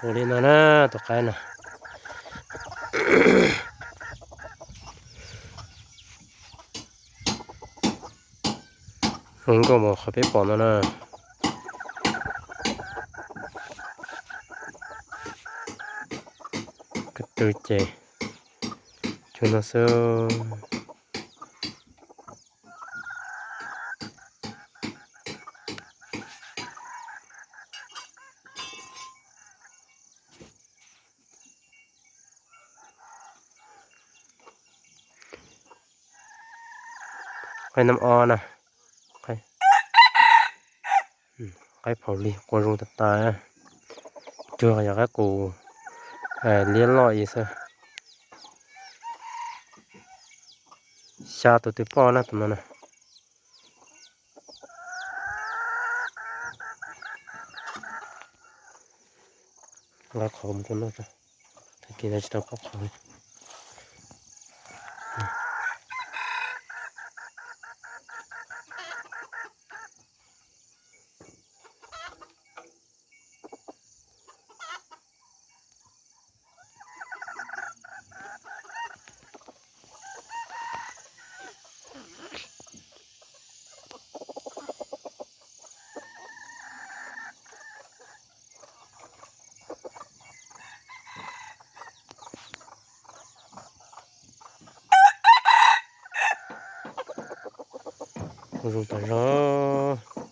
Ua li no na, tus qaib no. Zoo nkauj mas qhov peb pom no na. Ko tw ces cuag no xwb. Qaib nab o na, qaib phaum lig qua zoo tas tas, cuag yog qaib qus liab loj i xwb. Xya tus twg poj na tus no na. Nqa qhov mus rau no, tag kis no tsis tau poj qhov li. Kuj zoo tas zog.